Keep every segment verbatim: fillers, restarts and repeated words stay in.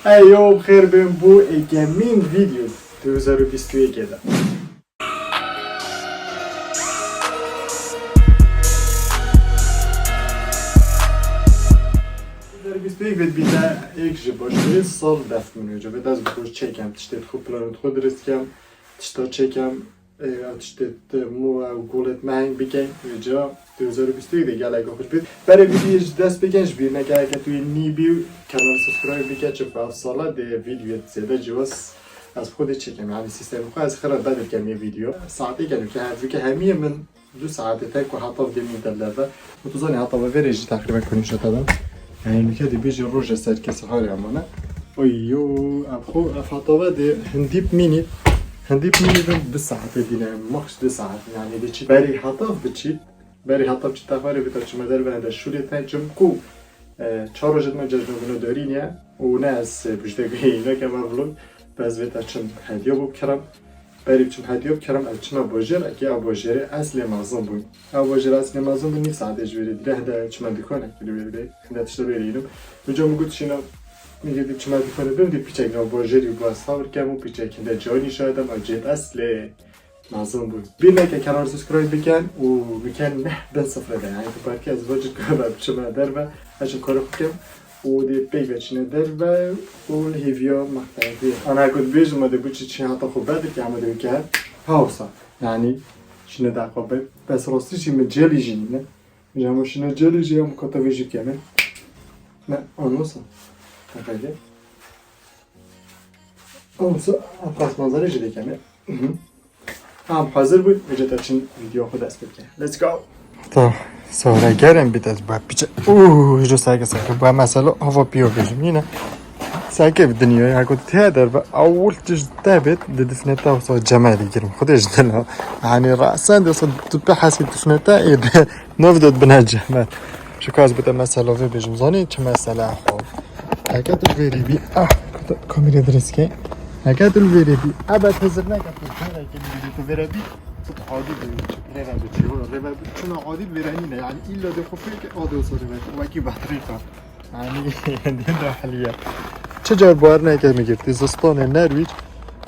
Eyo, bi xêr bên bo êkemîn vîdeo di du hezar û bîst û yekê de. Du hezar û bîst û yek vê dibîte êk ji baştirîn sal def min wêce. Vê dest bi xwe çêkem, tiştê xwe, planê xwe dirist kem, tişta çêkem. Ê, ev tiştê tu mû ew golêt me heng bikin, vêca du hezar û bîst û yek de gelek xweş bît. Berê vîdyoyê ji dest bikin, ji bîr neke, heke tu yê nî bî, kanal subscribe bike, çi ev sala dê vîdyoyê zêde cihaz ez xwe dê çêkem, yanî sîstemê xwe ez xira bedir kem yê vîdyo. Saetê ke nuke, her nuke hemiyê min du saetê te ku heta vê min te derve. Û tu zanî heta ve vêrê jî teqrîben ku nîşa te bin. Yani nuke dibêjî roje ser kesê harê emane. Oy yo, ev xwe, ev heta ve dê hindî bimînî. Hindî bimînî bin du saetê dîne, max du saet. Yani dê çi berî heta biçî. Berî heta biçî te xwarê bita çime derve hende şûlê te çim ku, e, çar rojê me cejno gunedarî niye. Û ne ez, e, bujde guhê îne ke me vlog. Bes vê te çim hediye bû kirim. Berî biçim hediya bikirim, ez çime bajêr, eke ew bajêrê eslê mezin bûn. Ew bajêrê eslê mezin bûn, nîv saetê ji vêrê dîre, hinde çime dikane, li vêrê de, hinde tişta vêrê înim. Vêca min got, şîna, min got, çime dikane bim, dî piçek nav bajêrî bû, ez sawir kem û piçek hinde canî şayedim, ew cêt eslê mezin bûn. Bîr neke, kanal subscribe bikin û bikin neh bin sifre de, yani tu parke ez vacit kara biçime derve, ez ji kara xwe kem. û dê peyve çine derve û li hêviya mexteyê. Ana ku dibêjim me dê biçî çi hata xwe bedir ki ama dê bike hewsa. Yani şine da xwe be. Bes rastî jî min celî jî nîne. Jî ama şine celî jî ama kata vê jî bikeme. Ne, anonsa. Teqede. Anonsa, pas manzarê jî dikeme. Mhm. Tamam, hazir bû. Vêca te çin vîdeo xwe dest pê bike. Let's go. Ta sare gerem bit ez ba piçe. Uuu, jo sake sake. Ba mesela hava piyo bêjim. Yine sake bi dinya ya ku te derve awul tij te bit di difneta wisa cemedî girim. Xwedê ji dil. Yani rasen de tu pe hesî difneta ê de nav dot bine cemed. Şu kaz bite mesela vê bêjim. Zanî çi mesela xwe. Heke tu vêrî bî, ah, kamerê dirist ke. Heke tu vêrî bî, ebe tu zirneke tu vêreke bî, tu vêre bî, tu adî bî, rêve bî, çi, rêve bî, çuna adî vêre nîne, yani illa de xwe pêk adî olsa rêve, wekî batrîka. Yani, dê de heliye. Çi car buhar neke mi girtî, zistanê Nerwîc,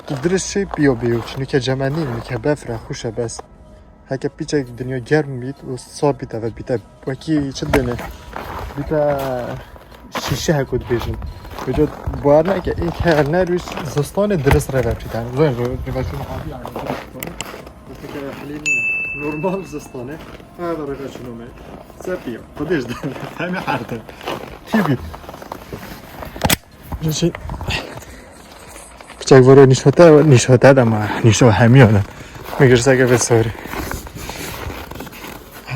tu dirist şey piyo biyo, çunike cemenî, nike befre, xuşe bes. Heke piçek dinya germ bît û sar bît, evet bîte wekî çi dene? Bîte şîşe heko dibêjin. Vêca buhar neke, ê her ne rû zistanê dirist rêve çîte. Zor, zor, rêve çûn adî yani. Wekî ke helî nîne. Normal zistanê. Ha, da rêve çûn ome. Sepiya. Xwedê ji dene. Hemî herde. Tî bî. Ji Piçek voro nîşote, nîşote de ma, nîşo hemiyo de. Mi girseke ve sori.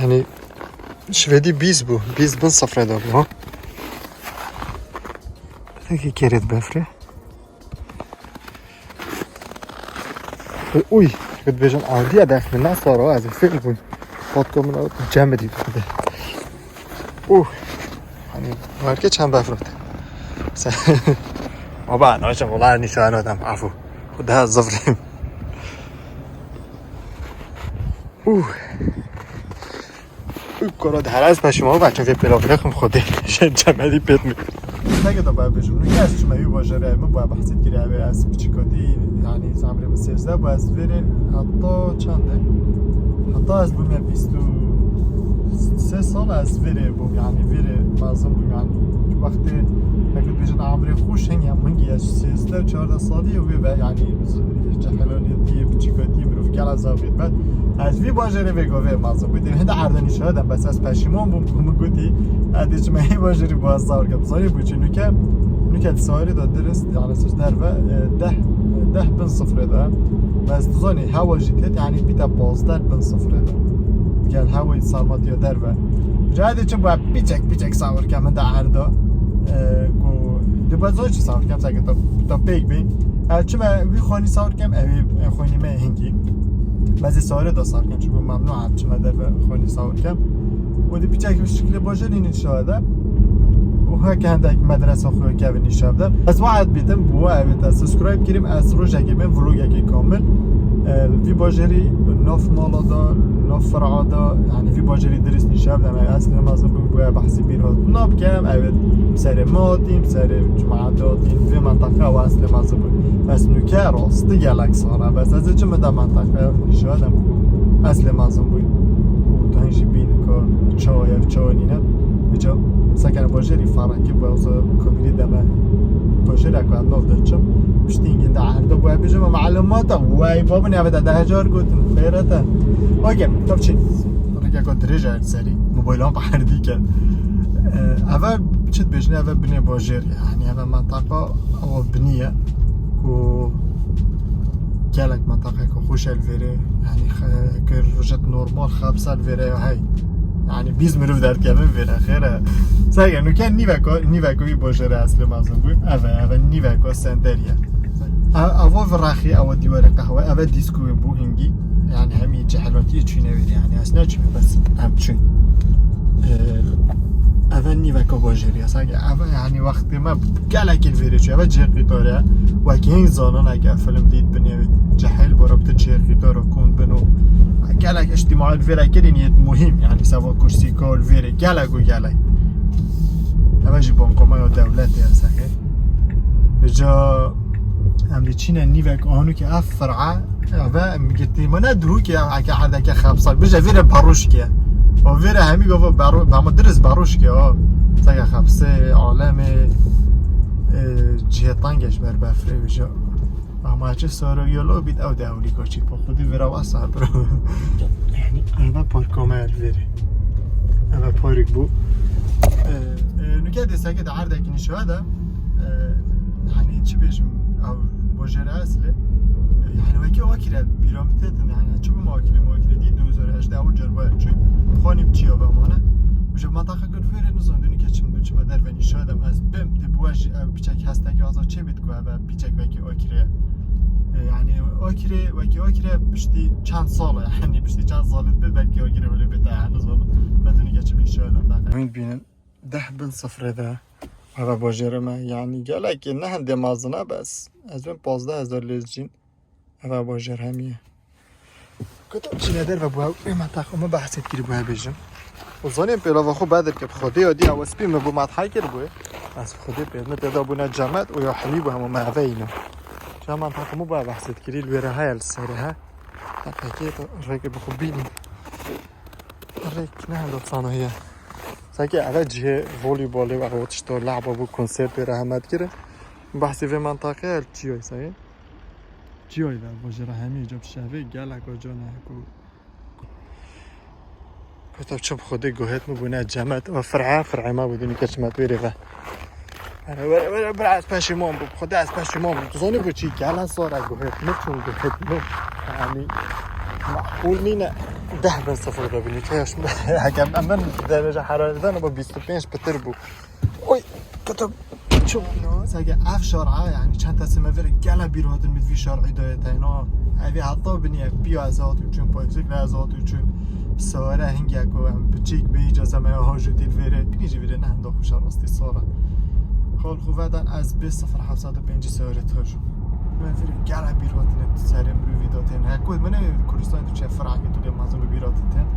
Yani, şvedî bîst bû, bîst bin sifre de bû, ha. Peki keret befre. Uy, dibêjin adiye def min ne saro, ez fêl bûn. Patka min cem dî. Uh. Hani, belki çend befrot. Sen, baba, ne için bunlar nişan adam, afu. Daha zıfrım. Uh. Uy, koro de heraz peşim o, bence ve pelo bırakım xode. Şey, cemedi pet mi? Ne kadar ben bejim. Ne kadar çime bir başarı, mi bu bahset gire abi, az piçik o değil. Yani, zamre mi sezde, bu az veri, hatta çende. Hatta az bu me bîst û sê sal ez vêrê bûm, yanî vêrê mezin bûm, yanî wextê heke bêjin amrê xwe şeng ya min giya sêzdeh çardeh salî wê ve, yanî cehelanetî, piçîkatî, mirov gela zaf bêt. Ez vî bajarê vê govê mezin bû. Dê hinde erdenî şayedim, bes ez peşîman bûm ku min gotî, ez dê çime hê bajarî bu ez sawir kem. Zanî bû çi nuke, nuke di sawirê de dirist, yanî siz derve, e, deh, deh bin sifrê de. Bes tu zanî hewa jî têt, yanî bîte pazdeh bin sifrê de. Gel hewayê sarmatiya derve. Cayê de çi bû, piçek piçek sawir kem min de erda. E, ku di bezon çi sawir kem, seke ta, ta pêk bê. E, çime wî xanî sawir kem, ev ê, e, xanî me hingî. Bezê sawirê de sawir kem, çi bû memnû em çime derve xanî sawir kem. Û di piçek şiklê bajarî nîşa de. Û heke hendek medresa xwe kevin nîşa de. Ez vaet bîtim, bu ev te subscribe kirim, ez rojekê bin vlogekê kamil. E, vî bajarî nav mala da, nav fira da, yani vî bajarî dirist nîşa de. Ez namazim bu, bu bahsî bir hat. Nabkem, evet. Serê me hatîn, serê cemaetê hatîn, vê menteqe ew eslê mezin bû. Bes nûke rastî gelek sar e. Bes ez ê çi min de menteqe nîşa dem ku eslê mezin bû. Û tu hîn jî bîn ku çawa ye, çawa nîne. Îca sekene bajêrî Ferekî bû, ew komîdî de me bajêrek ku ez nav de çim. Piştî hingî de erde bû, ez bêjim, me melûmata, wey, babin eve de deh car gotin, xêrete. Okey, tav çi? Rêkeka dirêj e serî, mobaylan bi herdî ket. Eve çi dibêjin, eve binê bajêr e. Yanî eve menteqa ewa binî ye ku gelek menteqeke xweş e li vêrê. Yanî xe-, kir rojek normal xebsa li vêrê ya hey. Yanî bîst mirov derkevin vêre xêre. Sege nûke nîveko, nîveko wî bajêre eslê mezin bû. Eve, eve nîveko senderî ye. E-, evo viraxî, evo dîwarê qehwe, eve dîskoyê bû hingî. Yanî hemî cehelatiyê çûne vêrê. Yanî ez neçûme bes em çûn. E, eve nîveko bajêrî ye. Sege eve yanî wextê me gelekî li vêrê çû. Eve cihê qîtare. Wekî hîn zanin eke film dît binê cehil bora bi tu cihê qîtara kon bin û gelek îctîmaî li vêre kirîn yêt muhîm. Yanî seva kursîka li vêrê gelek û gelek. Eve jî bankomeya dewletê ye sege. Îca em dê çîne nîvek anûkê ev fir'a, eve em girtî me ne duhûkê, eke erdeke xebsa. Bije vêre barûşkê. O vêre hemî gava barû-, bama dirist barûşkê o. Sege xebsê, alemê, e, cihê tengê ji ber befrê bije. Ama çi soro yolo bît ew de ewlî koçî. Po xwedî vira wasa bro. Yanî eve parka me li vêrê. Eve park bû. E, e, nûke dê seke de erdekî nîşa de. E, hani çi bêjim, ew bajêre eslê. E, yani wekî Akîre bîra min têtin, yani çi bû Akîre, Akîre dî du hezar heştê ew car waya çû. Xanî bi çiya ve mane. Ji mataxa kir vêrê nizan dûnî ke çim, çime derve nîşa dem ez bim, dê bi we jî ew piçek hestekî aza çê bît ku eve piçek wekî Akîre. E, yani Akîre, wekî Akîre piştî çend sal e, yani piştî çend sal bê belkî Akîre wele bê te, yani nizan. Me dûnî ke çim nîşa dem daxil. Hûn bînin. Deh bin sifrê de eve bajêre me, yanî gelekê ne hindê mezin e bes. Ez bin pazdeh hezar lê cîn eve bajêr hemiye. Kuta çîne derve bû ew, ê me tax, û me behsê kirî bû bêjim. Û zanîn pêlava xwe bedir ke bi Xwedê ya dî ew spî me bû me they kir bû. Ez bi Xwedê pê me têda bûne cemet û ya helî bû hemû me eve îne. Cemet tax, me bû behsê kirî li wêre heye li serê he. Tepekê rêkê bi xwe bînî. Rêk ne henda sanahiye. Sanki eve cihê voleybolê û ev tişta lehba bû, konsertê re heme dikirin. Behsê vê menteqê el çiyayî sayê. Çiyayî ve bajêra hemî ca şevê gelek o cana ku. Kota çi bi Xwedê guhet mi bûne cemet. O fir'a, fir'a ma bû dûnî ke çimet wêrê ve. Were, were, were, bira ez peşîman bûm. Xwedê ez peşîman bûm. Tu zanî bo çi? Gela sara guhet min, çûn guhet min. Yanî, maqûl nîne. Deh bin sifir de binî. Ke yaş, hekem em bin derece heraretin bo bîst û pênc pitir bû. Oy, kata çû. Sege ev şara, yani çend tesî me vere gela bîr hatin min vî şarî dayê teyna. Evî heta binî ev piya ez hatû çûn, paykzik le ez hatû çûn. Sare hingek û em piçîk bê îcaze me ya hajû dîl vêrê. Binî jî vêrê ne henda xweş e rastî sara. Xal xwe vedan ez bê sifir heft sed û pêncî sare tajû. Me vêrê gela bîr hatine serê mirovî de tên. Heko min ê Kurdistan tu çe fir'akê tu lê mezin û bîr hatin tên.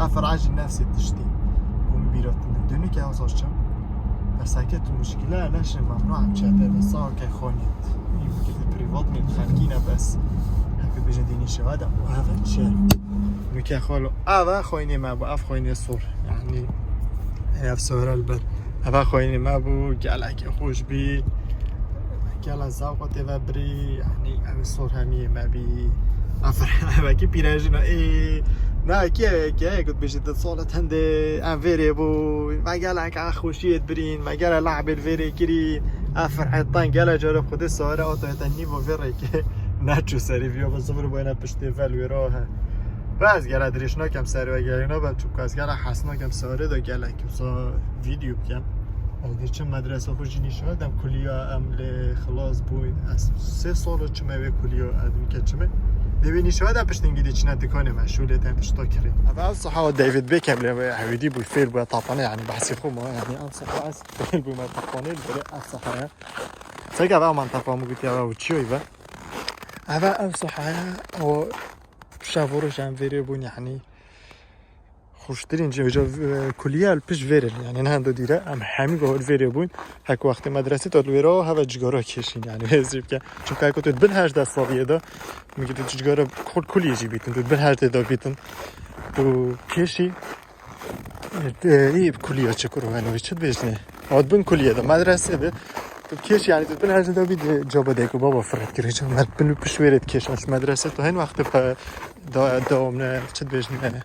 Ev fir'a jî nefsê tiştî. Bû min bîr hatine. Dönük ya zor çem. Bes heke tu muşkile neşe memnû em çete de sağ ke xoniyet. Mümkün privat mi xelkîne bes. Heke bêje dînî şehada. Eve çi? Nûke xalo. Eve xoyinê me bû, ev xoyinê sor. Yani ev sor elbet. Eve xoyinê me bû, gelek xweş bî. Gela zewqa tê ve birî, yani ev sor hemiyê me bî. Ev, ev ki pîrejîna ê. Na ki ev ki, got bêjî di sala tendê em vêrê bû. Me gelek xweşiyê birîn, me gele lehbê vêrê kirî. Ev fir'etan gele cara xwedê sare ata te nîvo vê rêkê. Neçû serî viyo bi zifir boyne piştê vel wêra he. Ve ez gele dirêj nakem serê ve gelê nabe, çûk ez gele hes nakem serê de gelek wisa vîdeo bikem. Ez dê çim medrese xwe jî nîşa dem kuliya em lê xilas bûyn. Ez sê sal çime vê kuliya ez dûke çime. Dê vê nîşa dem piştî gidî çine dikanê me şûlê tem tişta kirê. Ev ev saha David Beckham lê hewîdî bû fêl bû tapane yani behsî xwe ma yani ev saha ez fêl bû me tapane li berê ev sahaya. Seke ev aman tapamı gutiya ve uçuyor ve. Eve ev sahaya o şev û roj em vêrê bûn, yanî Xweştirîn jî vêca, e, kuliye li pişt vêrê. Yani ne hendo dîre, em hemî gavur vêrê bûn. Hek wextê medresê to li wêra heve cigara kêşîn, yani vê zî bike. Çunka heko tu bin hejdeh saliyê de, min gî tu cigara kul-, kuliyê jî bîtin, tu bin hejdeh de bîtin. Tu kêşî, e, e, î kuliya çi kuro, yani vê çi dibêjine? Hat bin kuliye de, medresê de. Tu kêşî, yani tu bin hejdeh de bî di caba dayk û baba firet kirê. Çi mer bin û pişt wêrê dikêşan. Ji medresê tu hin wextê pe-, da-, dawam ne, çi dibêjine?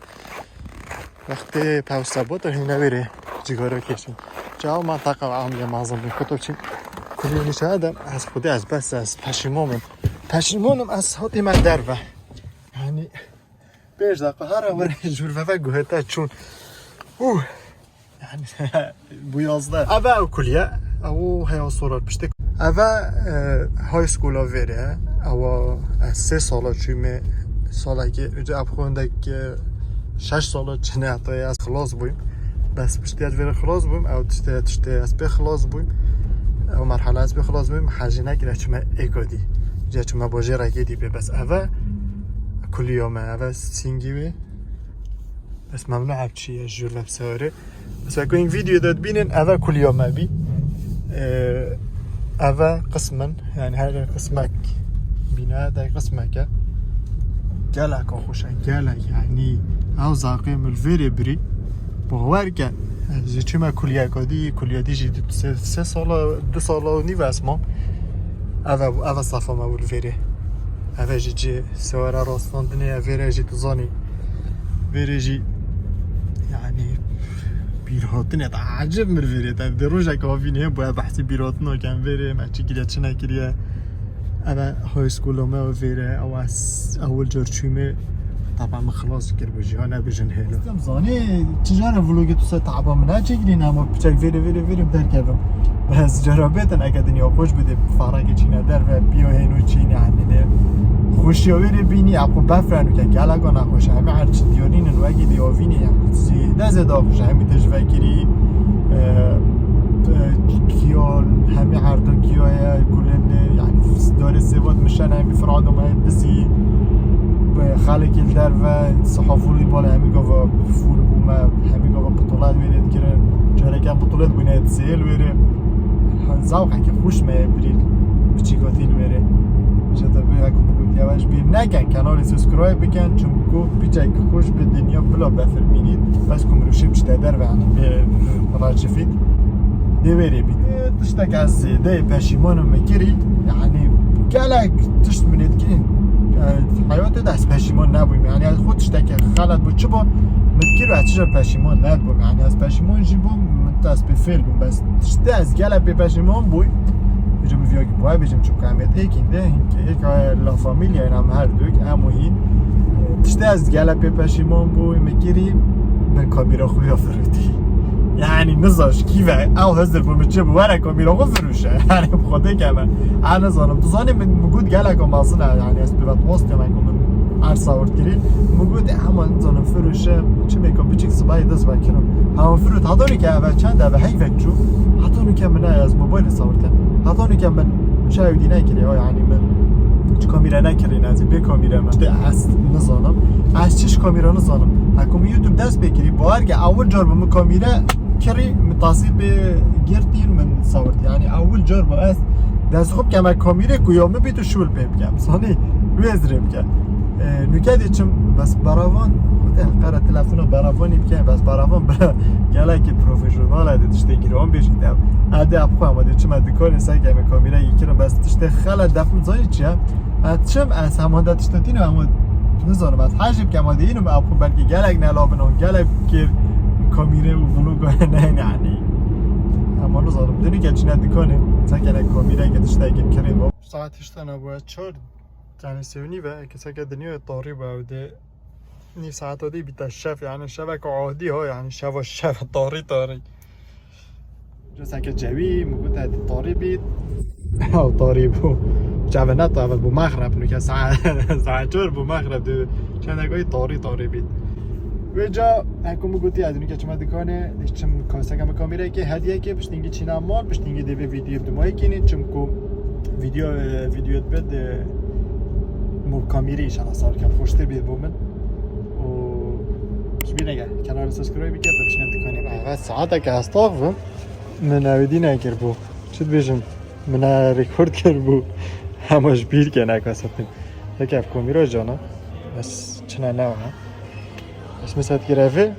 Wextê pew sebot hîne wêrê cigara kêşîn. Çawa mantaqa ve amliye mazin bin. Kuto çî kulî nişa de ez xwedê ez bes ez peşîmon im. Peşîmon im ez hatî me derve. Yani pênc deqa her were jûr veve guhete çûn. Uh. Yani bu yazda. Eve ew kuliye. Ew heya solar piştê. Eve, e, high school-a vêrê. Ewa ez sê sala çûme. Salekê, önce ev xwendek, e, şeş sala çine heta ez xilas bûyim. Bes piştî ez vêrê xilas bûyim. Ew tiştê, tiştê ez pê xilas bûyim. Ew merhale ez pê xilas bûyim. Hejî nekire çime êkodî. Ce çime bajêrekê dî pê bes eve kuliya me. Eve singî wê. Bes memnû ev çi ye jûr ve bi sewere. Mesela ku in video de dibînin, eve kuliya me bî. Ee, eve qismin, yani her qismek bîne, de qismek e. Gelek xweş e, gelek, yani ew zaqê min li vêrê birî. Bawer ke, ez jî çûme kuliyeka dî, kuliya dî jî du, sê, sê sala, du sala û nîv ez mam. Eve, eve safa me bû li vêrê. Eve jî cê sewera rastandinê ye, vêre jî tu zanî. Vêrê jî, yani, bîrhatinê te ecib mir vêrê te. Di rojek avînê bu behsî bîrhatina kem vêrê, me çi kiriye, çi nekiriye. Eve high school me vêre, ew ez ewil car çûme, tapa min xilas kir bu jî, ha nebijin hêla. Em zanî, çi jare vlogê tu ser tapa min neçêkirî, ama piçek vêrê, vêrê, vêrê derkevim. Bes cara bêtin, eke dinya xweş bidê, farekê çîne derve, piyo hêno çîne, yani ne. Xweşiya wê rê bînî, eko befren û ke geleka nexweş e. Hemî her çi diyarînin wekî diyavînê, yani zêde zêde xweş e. Hemî te ji vekirî, e, e, kiyo, hemî her du kiyo ye, kulên de, yani darê sêvat mişen, hemî firada me dizî. Xelekê li derve, siha volîbal, hemî gava fûl bûme, hemî gava bitolet wêrê dikirin. Careke bitolet bûne, sêl wêrê. Zewqeke xweş me ye birî, piçîkatî li wêrê. Ji te bê, wek min gotiye, we ji bîr neken, kanalê subscribe bikin, çimku piçek xweş bi dinya bila befirmînît, bes ku mirov şê biçite derve, yani bê racifît, dê wêrê bît. Tiştek ez zêde peşîman im min kirî, yani gelek tişt min ê dikî, e, heyatê de ez peşîman nebûyim, yani ez xwe tiştekê xelet bû, çi bû, min kir û ez çi jî peşîman nebûm, yani ez peşîman jî bûm, min dest pê fêl bûm, bes tiştê ez gelek pê peşîman bûyim. Bêjim viyakî boye bêjim, çimka em ê êkîn de, hinkê êk a La Familia, em her duk, em û hîn. Tiştê ez gelek pê peşîman bûm, min kirî, min kamîra xwe ya firûtî. Yani nizan ji kî ve, ew hizir bû, min çi bû, were kamîra xwe firûşe. Yani bi Xwedê keme. Ez nizanim, tu zanî min, min got geleka mezin e, yani ez pê ve dost keme ku min ersa ort kirî. Min got, hema nizanim firûşe, çimêka biçik sibayê dest vekirim. Hema firût, heta nûke eve çend eve heyvek çû. Heta nûke min nayê ez mobaylê sawirte. Heta nûke min çayo dî nekiriye, yani min hiç kamîre nekirîne, ez ê bê kamîre me. İşte ez nizanim. Ez çi ji kamîre nizanim. Heko min YouTube dest pê kirî, bawer ke ewil car bi min kamîre kirî, min tasîr pê girtîn, min sawirtî. Yani ewil car bi ez dest xwe bikeme kamîre ku ya min bît û şûl pê bikem. Sanî wê ez rê bike. E, nûke dê çim bes beravan, xwedê heqere telefona beravanî bike, bes beravan bira gelekî profesyonel e, dê tiştê giran bêjî de. Edê ap xwe ama dê çime dikanê seke me kamîre yî kirin, bes tiştê xele def min zanî çi ye? Ez çim, ez hema de tiştê tînim, hema nizanim, ez hejî bike, hema dê înim, ap xwe belkî gelek nela bin, gelek kir kamîre û vlog ne, yani. Hema nizanim, dê nûke çine dikanê, seke ne kamîre ke tiştekî kirê bo. Saet hişt tane bûye çar. Yani sêvnî ve keseke dinyayê tarî bû ew dê nîv saeta dê bîte şev, yani şeveke adî ha, yani şeva şev tarî tarî. Keseke cewî min got ê tarî bît. Ew tarî bû. Çave ne tave bû mexreb, nûke saet, saet çar bû mexreb de çendek ay tarî tarî bît. Vêca heko min gotiye, ez nûke çime dikanê, dê çim kaseke min kamîreyekê hediyekê, piştîngî çîna mal, piştîngî dê vê vîdyoyê bi dimayê kînî, çimku vîdyo, e, vîdyoyê dibe de mo kamîrî înşallah sar kem xweştir bê bo min. Û Ji bîr neke, kenarê subscribe bike, tu biçine dikanê. Evet, saeteke hestav bû. Min ew dî nekiribû. Çi dibêjin? Min e rekord kiribû. Hema ji bîr ke neke setin. Heke ev komîra cana. Ez çine ne wa. Ez mesela dikir evê.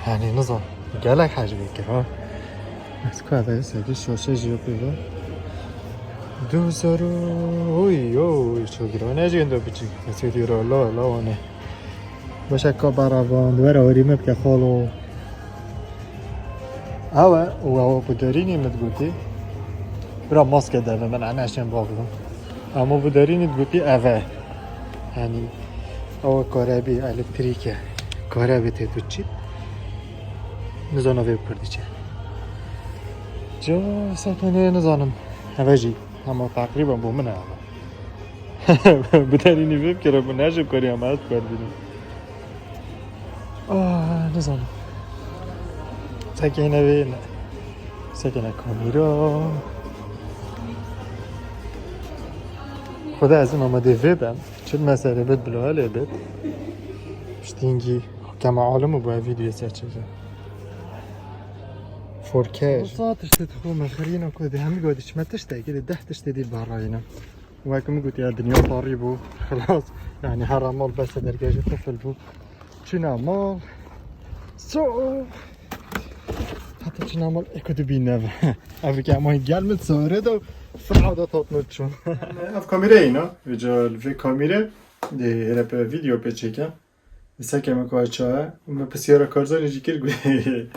Yani nizam. Gelek hecbê kir ha. Ez ku eve sedi şaşe jî yok eve. Du zero. Oy oy. Çok giran. Ne jî endo biçim. Ez diyor Allah Allah o ne. Başa ka baravan. Duvara orî me bike xalo. Ew e, û ew bi derînî min digotî. Bira maske de min eneşên bavim. Ama bi derînî digotî ev e. Yani, ew karebî, elektrîk e. Karebê tê tu çî. Nizana vê bi kurdî çi. Ca sekenê nizanim. Ev e jî. Ama teqrîben bo min e ama. Bi derînî vê bikire, bi ne ji koriya me ez berdînim. Ah, nizanim. Sekene vê ne. Sekene kamîra. Xweda ez ê amadê vê bim. Çi mesele bit, bila lê bit. Piştîngî kema alim û bu ev videoyê ser çêke. Four K. Saet tiştê dixwe me xirîna ku dê hemî got diçme tiştekî dê deh tiştê dî barayîne. Wek min gotiye dinya parî bû. Xilas. Yani her mal bese dergehê qifil bû. Çina mal. So. Heta çina mal eko dibîne. Ev ke ama gel min sore de fırada tatlı çun. Ev kamera yine. Vêca li vê kamîre dê hêre pe video pê çêke. Seke me ku çaye. Me pisyara Karzanê jî kir gu-,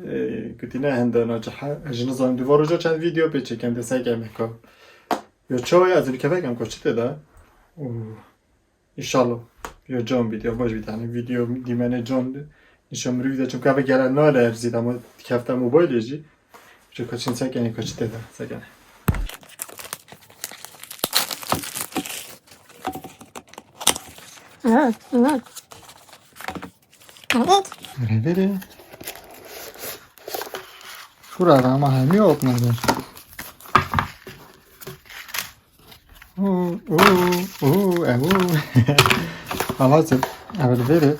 e, gotî ne hende nacihe. Ez jî nizanim di va roja çend video pê çêkem dê seke me ku. Yo çaye ez ê kevekem ku çi tê de. Û inşallah. Yo can bît, yo baş bît. Yani video dîmene can nîşan mirî de. Çimkî eve gele nale erzî de ama kefte mobaylê jî. Ji kaçin sekene, kaçi tê de sekene. Evet, evet. Evet. Revere. Şura ama hemi yok nedir? Oo, oo, oo, evo. Halazir. Evel vere.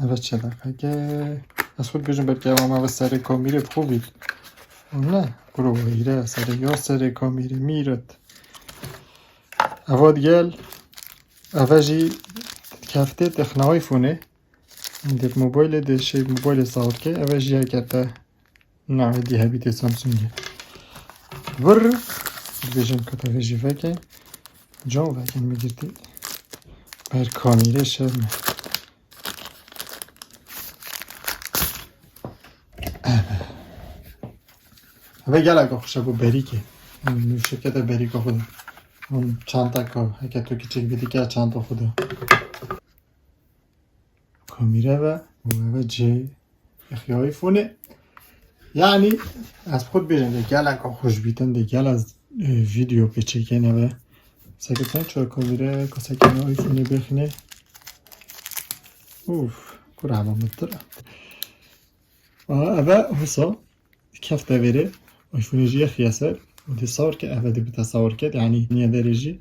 Evet, çela. Peki. Ez xwe dibêjim belkî ev ama ve serê kamîrê bi xwe bît. Ne? Kuro hîre serê ya serê kamîrê mîret. Eva digel. Eve jî keftê texna iPhone-ê. Indi mobaylê de şey mobaylê sawir ke. Eve jî yekete. Navê dî hebî tê Samsungê. Vır. Dibêjim kata vê jî veke. Can veke mi girtî. Ber kamîrê şev me. Eve gelek xweş e bo berîkê. Em şirkete berîka xwe de. Em çanteka, heke tu kiçik bî dike çanta xwe de. Kamîre ve û eve cê exya iPhone-ê. Yani ez xwe dibêjim de gelek xweş bîtin de gelek, e, video pê çêkene ve. Seke sen çora kamîre, ka seke iPhone-ê bêxine. Uf, kura hema min tira. Aa, eve husa kefte vêrê. Û şûnê jî yexiye ser. Û dê sawir ke, eve dê bite sawir ket. Yani niye derê jî.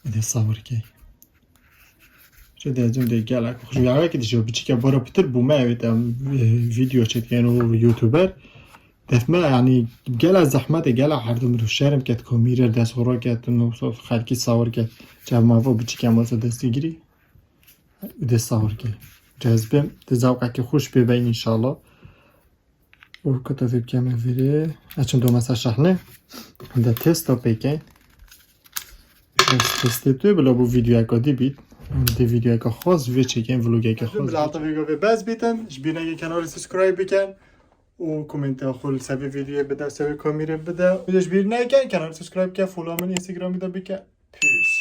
Û dê sawir ke. Şe dê cim dê gelek. Xweş ya ki dişo biçike bara pitir bû me evet em, e, video çetken û YouTuber. Defme yani gela zehmet e, gela herdim ru şerm ket, komîre dest xora ket, no xelkî sawir ket. Çav mavo biçike masa destî girî. Û dê sawir ke. Cezbim, dê zewqekî xweş pê be inşallah. Û kata vê bikeme vêrê. Eçin do mesa şahne. Hinde testa pêke. Bes testê tu bila bu videoyeka dî bît. Dê videoyeka xas vê çêken, vlogeke xas. Bila hata vê gavê bes bîtin. Ji bîr neke kenarê subscribe bikin. Û komentê xwe li ser vê videoyê bide, ser vê kamîrê bide. Û ji bîr neke kenarê subscribe ke, follow min Instagramê de bike. Peace.